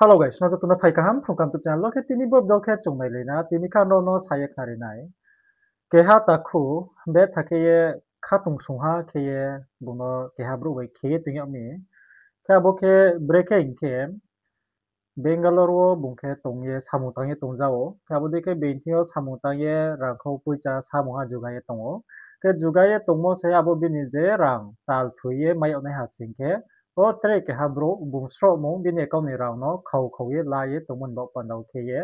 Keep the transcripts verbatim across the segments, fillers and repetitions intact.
Hello guys, no joto no phai kaham Phrung Kaham YouTube channel wo. Khe tini bo video khe chung nailai na, tini khe ang nrao no sa ye khnari nai. Keha takhu betha khe ye khatungsungha khe ye bung no keha brouh bai khe ye toing yag mi. Khe abo khe brekhe hing khe, Bangalore wo bung khe tong ye samung tang ye tongja ou. Khe abo dei khe being thing yo samung tang ye rangkhau poicha samung ha juga ye tong ou. Khe juga ye tongmo se abo bini je rang tal thoi ye mai yag nai ha sing khe, o tre keha brouh bung srohmung bini account ni rang no khau khau ye la ye tongmo ni baoh panda wo khe ye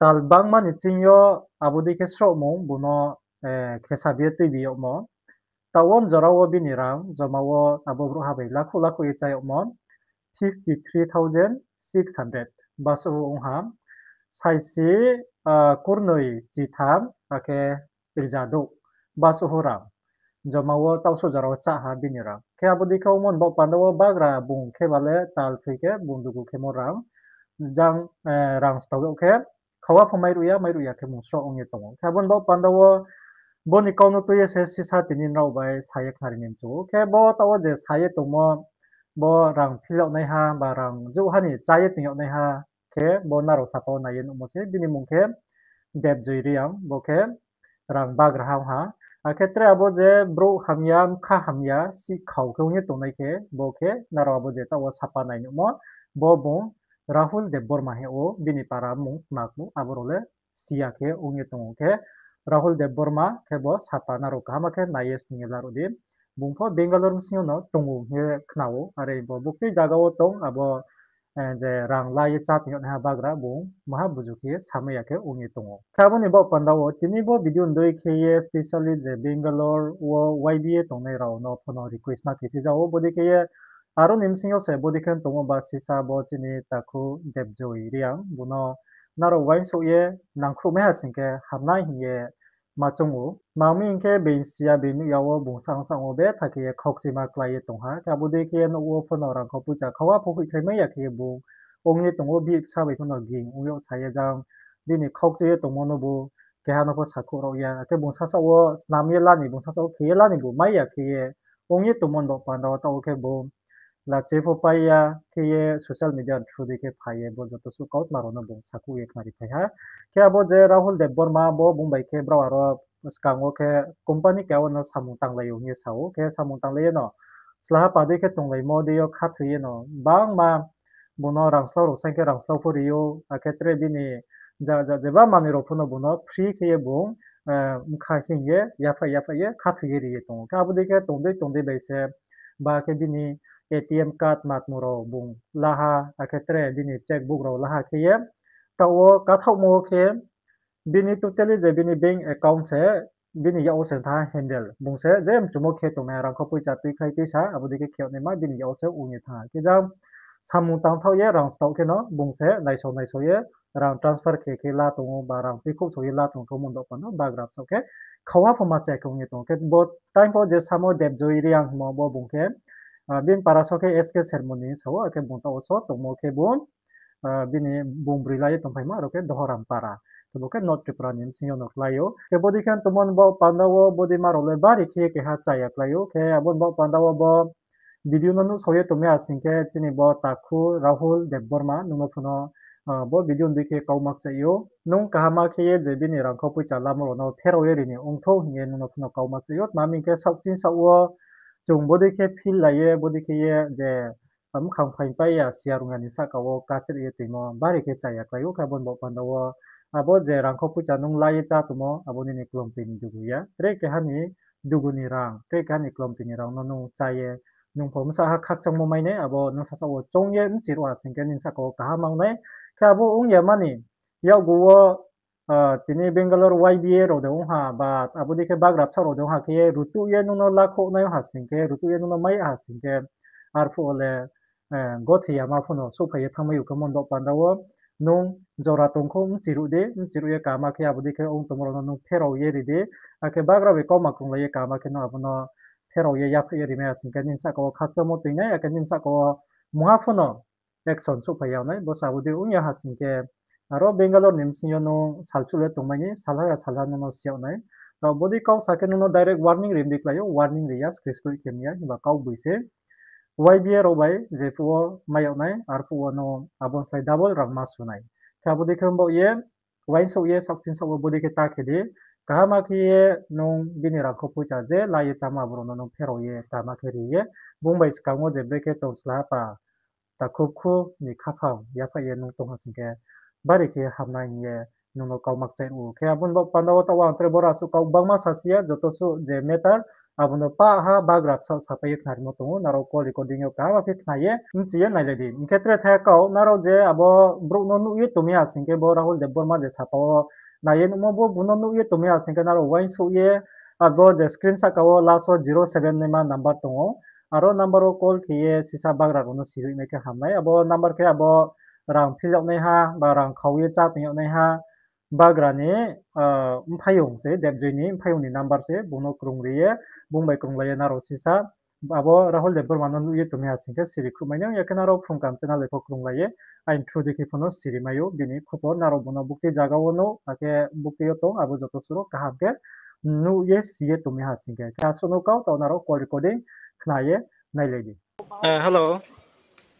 tal bangma ni ching yo abo dei khe srohmung bung no, eh, khesabi ye tuibi yagmo. Taoh wo jora wo bini rang joma wo abo brouhha bai lakhouh lakhouh ye chá yagmo fifty three thousand six hundred basuh ong ha. Saisi, ah, kurnoi chitham akhe rzadouh basuh rang joma wo taohsuh jora wo chá ha bini rang. Khe abo dei khe ongmo ni baoh panda wo bagra bung khe ba le tal thoi khe bung dugu khemo rang jang, eh, rang stao yag khe khawa pho mairuh ya, mairuh ya khe bung sroh ong ye tong ou. Khe abo ni baoh panda wo bo ni kau no tui ye se sisa tini nrao bai sa ye khnari ni mchu ou. Khe bo taoh wo je sa ye tongmo, bo rang phil yag naiha ba rang jouhha ni chá ye toing yag naiha, khe bo nrao sapa wo nai ye nuhmo se, bini mmung khe Debjoy Reang, bo khe rang bagraha ong ha. Akhe tre abo je brouh hamya, bkha hamya, sihkhau khe ong ye tongnai khe, bo khe nrao abo je taoh wo sapa nai nuhmo, bo bung Rahul Debbarma hing ou, bini para mmung tma kmu, abo rao le si ya khe ong ye tong ou khe, Rahul Debbarma khe bo sapa nrao kaham khe nai ye sning ye laruh di. Bung pho Bangalore bsing yo no tong ou hing ye khna ou, are bo buktui zaga wo tong, abo, eh, je rang la ye chá toing yag naiha bagra bung maha buzu khe ye samai ya khe ong ye tong ou. Khe abo ni baoh panda wo tini bo video ni dei khe ye specially je Bangalore wo Y B A tongnai rao no pho no request ma khe phi ja ou, bodei khe ye aro ni bsing yo se bodei khe tongmo ba sisa bo chini takhu Debjoy Reang, bung no nrao uaingsouh ye nangkhruhmai ha sing khe hamnai hing ye ma choung ou. Tma hing khe being si ya, being nuh ya wo bung sang sang wo betha khe ye khaukchuima klái ye tong ha. Khe abo dei khe ye nouh wo pho no rangkhau poicha khawa pho hoihkhlai mai ya khe ye bung ong ye tong ou, bihih bsa bai pho no ging ong yag sa ye jang bini khaukchui ye tongmo no bo keha no pho sakhouh rao ya. Akhe bung sasaoh wo snam ye la ni, bung sasaoh wo khe ye la ni bo mai ya khe ye ong ye tongmo ni baoh panda wo taoh wo khe bung lachi pho pai ya khe ye social media ni through dei khe phai ye bo joto suh kautma rao no bung sakhouh ye khnari phai ha. Khe abo je Rahul Debbarma bo bung bai khe brao aro skang wo khe company keha wo no samung tanglai ou hing ye sa ou. Khe samung tanglai ye no slaha pa dei khe tonglaimo dei yo khathoi ye no bangma bung no rangslao rao saing khe rangslao pho ri ou, akhe tre bini ja, ja, jeba manoi rao pho no bung no free khe ye bung, eh, bkha hing ye, yaphai, yaphai ye, khathoi ye ri ye tong ou. Khe abo dei khe tong dei, tong dei bai se, ba khe bini A T M card matmo rao bung la ha, akhe tre bini checkbook rao la ha khe ye, taoh wo kathaohmo wo khe, bini totally je bini bank account se, bini yak wo se tha handle. Bung se je mchumo khe tongnai, rangkhau poicha tuikhlai tuisa, abo dei khe khe yag naima bini yak wo se ong ye thanng ha. Khe jang samung tangthaoh ye rang staoh khe no, bung se naisao naisao ye rang transfer khe khe la tong ou, ba rang tuikhouh sao ye la tong khe, mo ni baoh panda wo bagra bsaoh khe khawa pho ma chaya khe ong ye tong ou. Khe bo time pho je samo Debjoy Reang hingmo bo bung khe, ah, bini para so khe S K Sermoni sa ou, akhe bung taoh wo so tongmo khe bo, ah, bini bung broi la ye tongphaimo, aro khe Dohoram para. Khe bo khe North Tripura ni bsing yo no klái ou. Khe bodei khe tongmo ni baoh panda wo bodei ma rao le bari khe keha chaya klái ou. Khe abo ni baoh panda wo bo video no nuhsao ye tongmai ha sing khe chini bo takhu Rahul Debbarma nung no pho no, ah, bo video ni dei khe kauma kchaih ou. Nung kaham khe ye je bini rangkhau poicha lamo rao no pherao ye ri ni ongthou hing ye nung no pho no kauma kchaih ou. Tma hing khe saohkching saoh wo chung bodei khe feel lai ye, bodei khe ye je, ah, mkhang phaingpai ya, siya rung ya ni sahka wo kachri ye toimo bari khe chaya klái ou. Khe abo ni baoh panda wo abo je rangkhau poicha nung la ye chá tongmo, abo nini klompoi ni dugu ya. Tre keha ni dugu ni rang, tre keha ni klompoi ni rang no nung chá ye, nung pho bsa ha khakchangmo mai nai, abo nung sasaoh wo choung ye bchiruh ha sing khe nini sahka wo kaham ong nai. Khe abo ong ya mani yakgu wo, ah, tini Bangalore Y B A rao de ong ha, ba abo dei khe bagra bsaoh rao de ong ha khe ye rutuh ye nung no lakhouh nai ha sing khe, rutuh ye nung no mai ha sing khe, arphuh wo le, eh, gothi yama pho no souhphai ye thanngmai ou. Khe mo ni baoh panda wo nung jora tongkhou bchiruh di, bchiruh ye kaham khe abo dei khe ong tongmo rao no nung pherao ye ri di, akhe bagra bai kauma krunglai ye kaham khe nung abo no pherao ye yaphai ye rimai ha sing khe nini sahka wo khakchangmo toing nai, akhe nini sahka wo mungha pho no action souhphai ya nai, bo se abo dei ong ya ha sing khe, aro Bangalore ni bsing yo nung salchuh le tongmai ni, salha ya salha nung no si yag nai. Taoh bodei kau sa khe nung no direct warning ri di klái ou, warning ri ya, skri skri khe mi ya, himba kau boi se. Y B A rao bai jephuh wo mai yag nai, arphuh wo no abo ni slái double rang ma su nai. Khe abo dei khe bo ye, uaingsouh ye, saohkchin saoh wo bodei khe ta khe di. Kaham khe ye nung bini rangkho poicha je la ye chámo abo rao no nung pherao ye, kaham khe ri ye, bung bai skang wo je brekhe tong sla pa, takhu khu ni khaphang yaphaih ye nung tong ha sing khe, bari khe hamnai hing ye nung no kau ma kchaih ou. Khe abo ni baoh panda wo taoh wo ang tre boro asuh kau bangma sasi ya, joto suh je matter, abo no pah ha bagra bsa sapai ye khnarimo tong ou, nrao call recording yo kaham khe khna ye, bchi ye nailai di. Hing khe tre thai kau, nrao je abo brouh no nuh ye tongmi ha sing khe, bo Rahul Debbarma je sapa wo nai ye nuhmo, bo bung no nuh ye tongmi ha sing khe, nrao uaingsouh ye, abo je screen sahka wo last wo zero seven naima number tong ou. Aro number wo call khe ye sisa bagra rao no siri nai khe hamnai. Abo number khe abo rang fill up naiha, ba rang khau ye chá tong yag naiha, bagra ni, ah, mphaiyong se, Debjoi ni mphaiyong ni number se, bung no krungri ye, bung bai krunglai ye nrao sisa, abo Rahul Debbarma no nuh ye tongmi ha sing khe siri khruhmai nai, ya khe nrao Phrung Kaham channel bai pho krunglai ye, aini through di khe pho no siri mai ou, bini khupor nrao bung no bukti zaga wo nuh, akhe bukti yo tong, abo joto suh rao kaham khe nuh ye si ye tongmi ha sing khe. Khe asuh no kau, taoh nrao call recording khna ye nailai di. Eh, hello.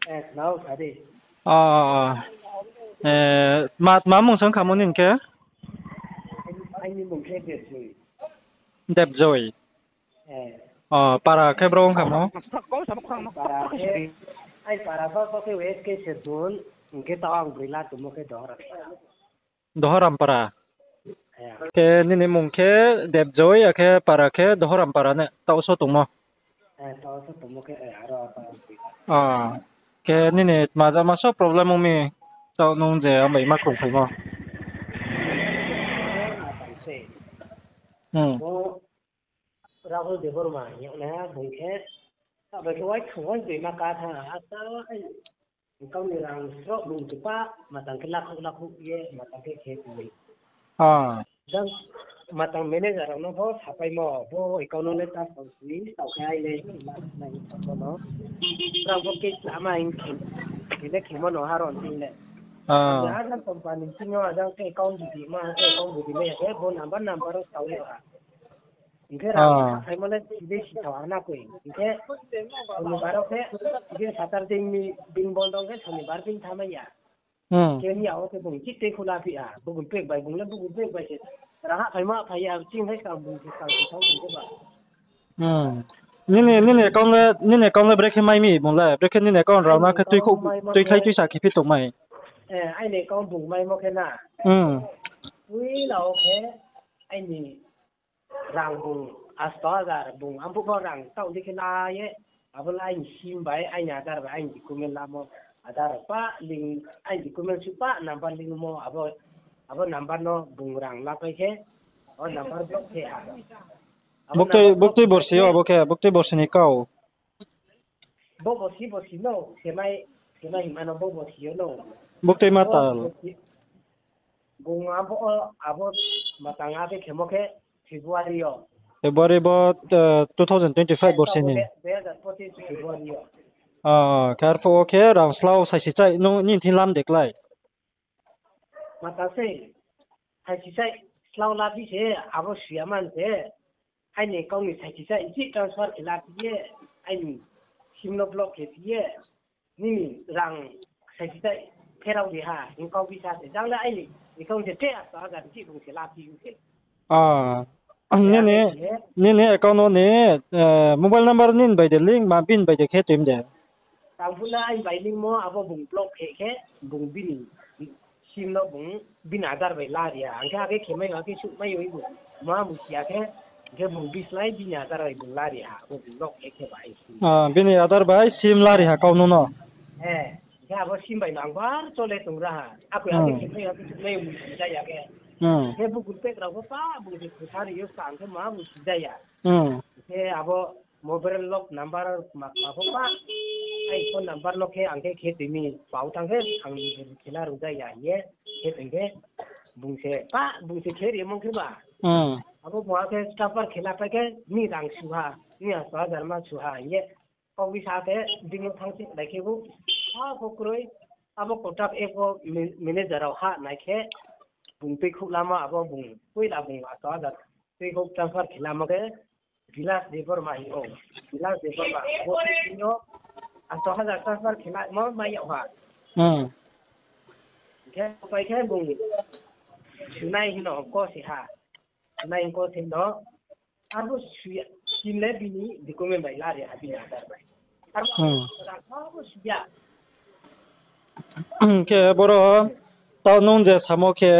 Eh, khna ou, sa di. Ah, eh, tma, tma mung se ong khamo nini khe? Aini mung khe Debjoi. Debjoi. Eh. Ah, para khe bro ong khamo? Para khe, ai para ba bo khe West khe Serpun, hing khe taoh ang broi la tongmo khe Dohoram. Dohorampara. Eh. Khe nini mung khe Debjoi, akhe para khe Dohorampara ne, taoh so tongmo. Eh, taoh so tongmo khe, eh, aro apa. Ah. Khe nini tma jama so problem ong mi, taoh nung je ang bai ma krungphaimo. Hmm. Bo Rahul Debbarma hing yag nai ha, bung khe, taoh bai khe uaithang uaithang ma ka tha, asa, ai, kau ni rang sroh bung se pa, matang khe lakhouh lakhouh ye, matang khe khe tong mi. Ah. Jang matang manager rao no pho sapaimo, bo account no le ta sao si, taoh khe ai le, ma, ma, ma, no. Rang bo case lama hing khe, khe le khemo no ha ron tin le. Ah. Ajang company sing yo ajang khe account budi ma, khe account budi le, khe bo number number rao sao ye ha. Hing khe rang Ah. khaimo le side sithao ha na koi. Hing khe Sonibar wo khe, hing khe Saturday ni din bondo khe Sonibar din thanngmai ya. Hmm. Khe ni yao khe bung chih tei khula phi ha. Bugun pek bai bung le bugun pek bai se. Rang ha phaimo phai ya, ching hai kang bung se kang se thang bung khe ba. Hmm. Nini, nini account le, nini account le brekhe mai mi bung le, brekhe nini account rao na khe tui khou, tui khlai tui sa khe phi tongmai. Eh, aini account bung maimo khe na. Hmm. Puila wo khe aini rang bung asto hajar bung, ang phuh pho rang taoh di khe la ye, abo le aini sim bai, aini Aadhaar bai, aini document lamo, Aadhaar pa link, aini document su pa number link mo, abo, abo number no bung rang lapai khe, o number block khe ha. Abo Buktui, number block buktui khe borsi yo abo khe, buktui borsi ni kau. Bo borsi, borsi no, semai, semai hima no bo borsi yo no. Buktui matal. Bung abo, abo matang abo khemo khe February yo. February bo, eh, two thousand twenty-five borsi ni. Dui hajar pochis February yo. Ah, khe arphuh wo khe rang slao saisi chai, nung nini thing lam de klái. Mata se, saisi chai slao la phi se, abo suya man se, aini account ni saisi chai, jih transfer khe la phi ye, aini sim no block khe phi ye, nini rang saisi chai pherao di ha, hing kau bisa se, jang le aini account se te asto hajar jih bung se la phi se. Ah, nini, nini account no ni, eh, mobile number nini bai de link ma bini bai de khe tuim de. Tang phuh le aini bai link mo abo bung block khe khe, bung bini sim no bung bini Aadhaar bai la ri ha. Ang khe akhe khemai, akhe suhmai oi bo. Ma bung si ya khe, hing khe bung bislái bini Aadhaar bai bung la ri ha. Abo bung block khe khe bai sim. Ah, bini Aadhaar bai sim la ri ha kau nung no. Eh, hing khe abo sim bai no ang bar chole tong ra ha. Akhe akhe khemai, akhe suhmai bung si ja ya khe. Hmm. Hing khe bugun pek rao pho pa, bung se khusa ri yo sa, ang khe ma bung si ja ya. Hmm. Hing khe abo mobile lock number ma, ma pho pa, ai phone number no khe ang khe khe tui mi pau tang khe ang ni khela rung ja ya hing ye khe tui khe bung se pa, bung se khe ri mong khe ba. Hmm. Abo bung akhe transfer khe la pai khe ni rang su ha, ni asto hajar ma su ha hing ye. Kau bisa khe bini thang se lai khe bo, ha pho kroi, abo Kotak app wo ma-, manager rao ha nai khe, bung tui khouh lamo abo bung, poila bung asto hajar tui khouh transfer khe lamo khe, Vilas Debbarma hing ou. Vilas Debbarma, bo sing yo, Asto hazar transfer khe na mo mai yag ha. Hmm. Khe pai khe bung sunai hino ko se ha. Sunai ko se no. Arbo suya. Sim le bini document bai lari ha bini Aadhaar bai. Arbo Hmm. Arbo suya. Khe boro tao nung je samo khe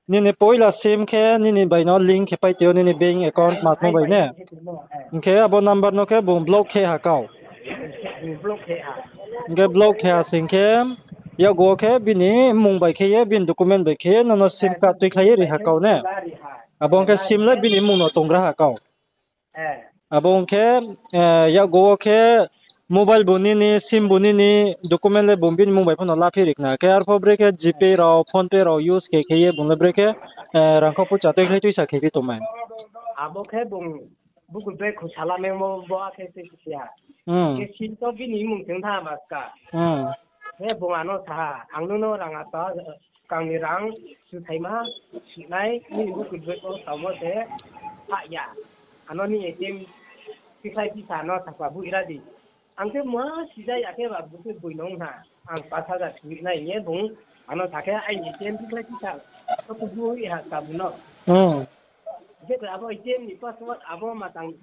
nini poila sim khe nini bai no link khe pai tio nini bank account matmo bai ne. Hing khe abo number no khe bung block khe ha kau. Hing khe block khe ha sing khe, yakgu wo khe bini mmung bai khe ye, bini document bai khe ye, nono sim card tuikhlai ye ri ha kau ne. Abo hing khe sim le bini mmung no tongra ha kau. Abo hing khe, yakgu wo khe mobile bu nini, sim bu nini, document le bung bini mmung bai pho no laphi ri khna. Khe arpho brekhe GPay rao, PhonePe rao use khe khe ye bung le brekhe rangkho poicha tuikhlai tuisa khe phi tongmai. Abo khe bung buku bag khusa lamemo bo akhe se khusia. Hmm. Khe sim to bini mmung tong tha maska. Hmm. Khe bung ano sa ha, ang nono rang ata, kangni rang, suthaima, sinai, nini buku bag o tamo se, ha ya. Ano ni ATM, tikhlai tisa no sapa bu ira di. Ang khe ma sija ya khe ba buku bui nong ha. Ang pas hajar sui nai ye bung, ano sa khe aini ATM tikhlai tisa, ko tu bu ha ka bu no. Hmm. Je ko abo ATM ni password abo matang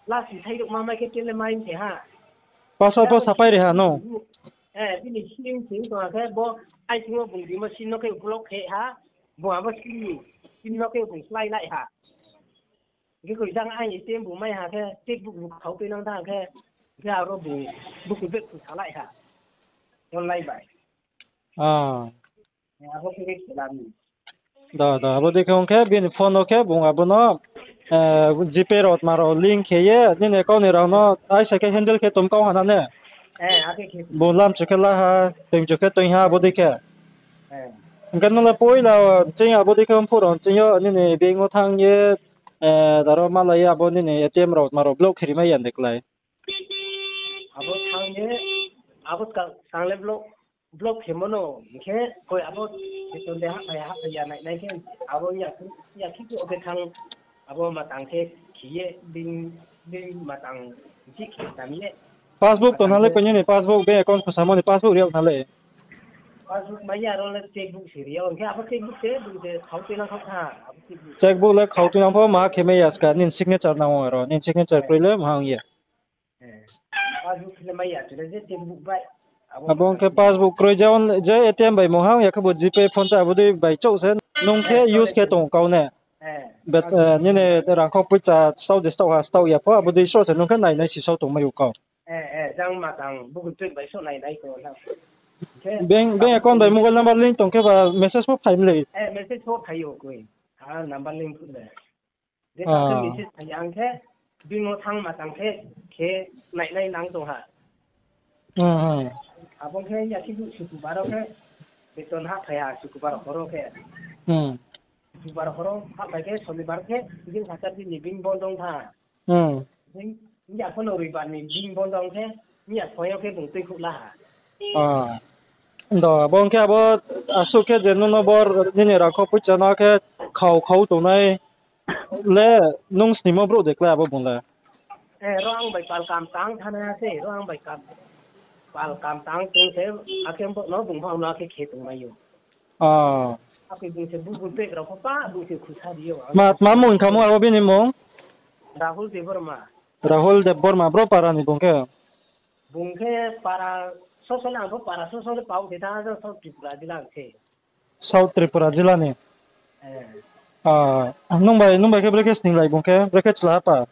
lasi thai rok ma mai khe tele mai se ha. Password pho sapai ri ha no. Eh, bini sim sim tong khe bo ai sing o bung bimo sim no khe block khe ha. Bo abo sim ni sim no khe bung slái lai ha. Khe koi jang ai ATM bu mai ha khe checkbook bu khau tui nang tha khe, khe aro bu buku bag bu salai ha. Online bai. Ah. Abo khe khe khe lami. Da, da, abo dei khe ong khe bini phone no khe bung abo no, eh, GPay rao tma rao link khe ye, nini account ni rang no aisa khe handle khe tong kau ha na ne? Eh, akhe khe. Bung lam chu khe la ha, toing chu khe toing ha, abo dei khe. Eh. Hing khe nung le poila, ching abo dei khe mphuh rao ching yo, nini bank o thanng ye, eh, daro malai ye abo nini ATM rao tma rao block khe ri mai ya de klái. Abo thanng ye, abo ka-, kang le block, block khe mono, hing khe koi abo beton de hahphai ya, hahphai ya nai, nai khe, abo ya, ya khe khe oke thanng, abo matang khe khe ye, bini, bini matang, bini khe tam ye. Passbook tong na le koi nini passbook, bank account khosamo ni passbook ri yag na le. Passbook mai ya ro le checkbook se ri yag, hing khe abo checkbook se, bung se khau tui nang khau tha, abo checkbook. Checkbook le khau tui nang pho ma khe mai ya ska, nini signature nang aro, nini signature kroi le ma ong ye. Eh, passbook le mai ya, chule je checkbook bai. Abo hing khe passbook kroi je on-, je ATM bai mung hang ya khe bo GPay, PhonePe abo dei bai chouh se nung khe use khe tong kau ne. Eh, nini rangkho poicha stao de stao ha stao ya pho abo dei sroh se nung khe nai nai si sao tongmai ou kau. Eh, eh, jang matang buku tui bai sroh nai nai tong na. Bank, bank account bai mobile number link tong khe ba message pho phai mlei. Eh, message pho phai ou koi. Ha, number link phu le. Je tang khe message phai ya ang khe, bini no thanng ma tang khe, khe nai nai nang tong ha. Hmm, hmm. Abo khe ya khe bu Sukubar o khe, beton hahphai ha Sukubar horo khe. Hmm. Sukubar horo hahphai khe Sonibar khe, bini sachar di ni bini bondo ong tha. Hmm. Bini ya pho no Roibar ni bini bondo ong khe, bini ya phone yo khe bung tuikhouh la ha. Ah. Do, abo ong khe abo asuh khe je nung no bor nini rangkho poicha no khe khau khau tongnai. Le, nung snimo brouh de klái abo bung le? Eh, ro ang bai pal kam tang thana se, ro ang bai kam, pal kam tang tong se, akhe bo no bung phang no akhe khe tongmai ou. Ah. Akhe bung se bubu pek rao pho pa, bung se khusa ri ou. Ma, ma mung kha mo abo bini mung? Rahul Debbarma. Rahul Debbarma, bro para ni bung khe? Bung khe para, soso le ang pho para, soso le pao khe tha, South Tripura jila ang khe. South Tripura jila ni? Eh. Ah, nung bai, nung bai khe brekhe sninglai bung khe, brekhe chla pa?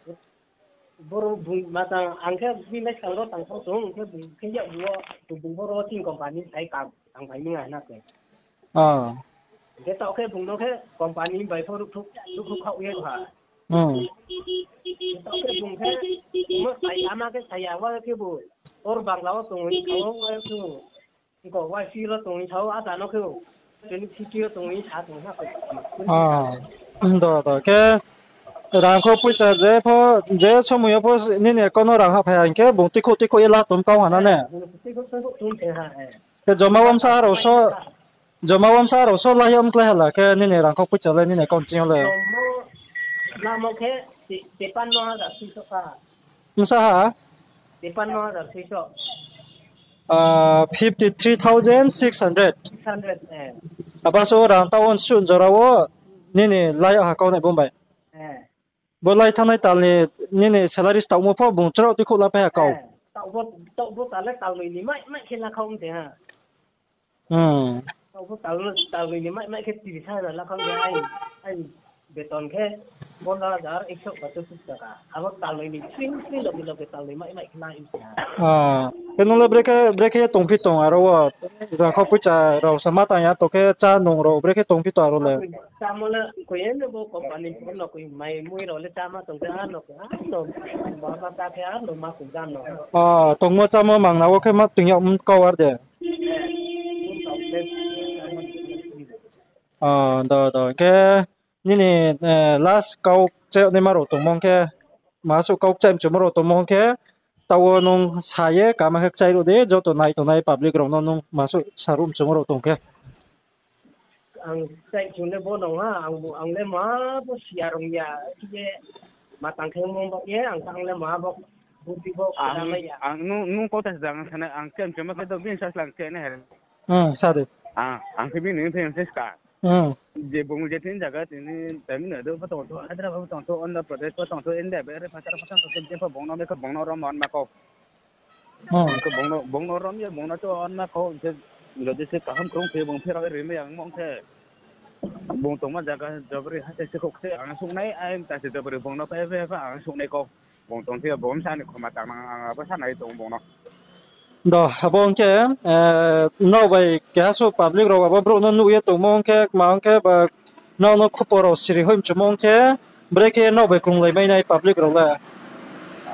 Boro bung matang, ang khe bini skang ro tang thou tong, ang khe bung khe yak bo, bung boro chini company sai kam, tang phai nung a na khe. Ah. Khe taoh khe bung no khe company bai pho ruhkhruh, ruhkhruh khaoh ye ha. Hmm. Taoh khe bung khe, mo sai ama khe saya wa khe bo, or Bangla wo tong ye khaoh wa khe bo. Ko Y C lo tong sao, ada no khe o. Tini city o tong sa tong sa ko. Ah, do, do. Khe rangkho poicha je pho, je somoi yo pho nini account no rang hahphai ha hing khe bung tuikhouh tuikhouh ye la tong kau ha na ne? Tuikhouh tuikhouh tong khe ha, eh. Khe joma wamsa rao so, joma wamsa rao so la ye mklái ha la khe nini rangkho poicha le nini account ching yo le. Joma lamo khe te-, tepanno hajar soi so kha. Msa ha? Tipanno hajar soiso. Ah, fifty three thousand six hundred. Six hundred, eh. Abo so rang taoh wo nsuh jora wo nini lai ha kau nai bung bai. Eh. Bo lai thanngnai tal ni nini salary staohmo pho bung chrao tuikhouh la phai ha kau. Eh, taoh bo, taoh bo tal le tal noi ni mai, mai khe la kha ong de ha. Hmm. Taoh bo tal, tal noi ni mai, mai khe tris hajar la kha ong de ai, ai beton khe pondro hajar ekso pachas taka. Abo tal noi ni sing, sing loge loge tal noi mai, mai khe la ong de ha. Ah, khe nung le brekhe, brekhe tongphi tong aro wo, rang kho poicha rao sa ma tang ya to khe chá nung rao brekhe tongphi tong aro le. Chámo le koi ye no bo company pho no koi mai mui rao le cháma tong khe ano khe ano ma ma ta khe ano ma koi jano. Ah, tongmo chámo mangna wo khe ma tong yag kau ar de. Ah, do, do. Khe nini, eh, last kau kchaih naima rao tongmo khe, ma suh kau kchaih mchumo rao tongmo khe, taoh wo nung sa ye kama khe kchaih ruh di, joto nai tongnai public rao no nung ma suh sa ruh mchumo rao tong khe. Ang kchaih chung le bo nong ha, ang bo, ang le ma bo siya rong ya, khe ye ma tang khe mong bak ye, ang tang le ma bo, bo ti bo Ang, khamai ya. Ang nung, nung kau ta sa ang sana, ang kchaih mchumo khe do bin sa slang kchaih na he. Hmm, sa de. Ah, ang khe bini phai se ska. Hmm. Je bung je tin jaga tini Tamil Nadu pho tongtho, Hyderabad pho tongtho, Andhra Pradesh pho tongtho, India bere phathar pho tongtho, je pho bung no, bung no rom on ma kau. Hmm. Bung no, bung no rom ye, bung no to on ma kau, je jodi se kaham krung khe bung pherao ri mai ang mong khe. Bung tongma jaga jobri ha se se khok se ang suhnai, ai ta se jobri bung no phai phai ang suhnai kau. Bung tong khe bung sa ni khoma tang nang ang abo sa nai tong bung no. Do, abo ong khe, eh, nrao bai keha suh public rao abo brouh no nuh ye tongmo ong khe, kma ong khe, ba nrao no khupor rao siri hoih mchumo ong khe, brekhe nrao bai krunglai mai nai public rao le.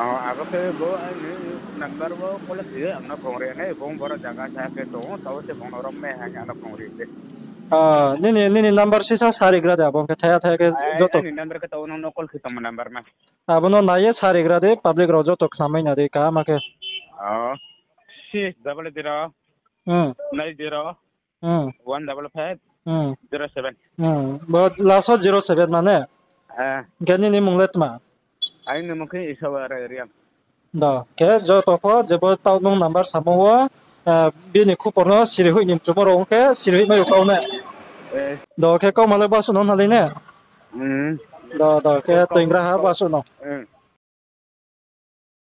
Oh, abo khe bo aini number wo call khe ye ang no krungri nai, bung boro jaga sa khe tong ou, taoh se bung no rom mai ha ang no krungri se. Ah, nini, nini number sisa sarigra de, abo ong khe thaya thaya khe Ai, joto. Aini number khe taoh nung no call khe tongmo number ma. Abo no nai ye sarigra de, public rao joto khnamai na de, kaham khe. Oh, six double zero, Hmm. nine zero, Hmm. one double five, Hmm. zero seven. Hmm. Bo last wo zero seven mane? Eh. Hing khe nini mung le tma? Aini mung khe Isawar Reang. Do, khe joto pho jebo taoh nung number samo wo, eh, bini khupor no siri hoih ni mchumo rao ong khe siri hoih mai rao kau ne. Eh. Do, khe kauma le basuh no nalai ne? Hmm. Do, do, khe toingra ha basuh no. Hmm.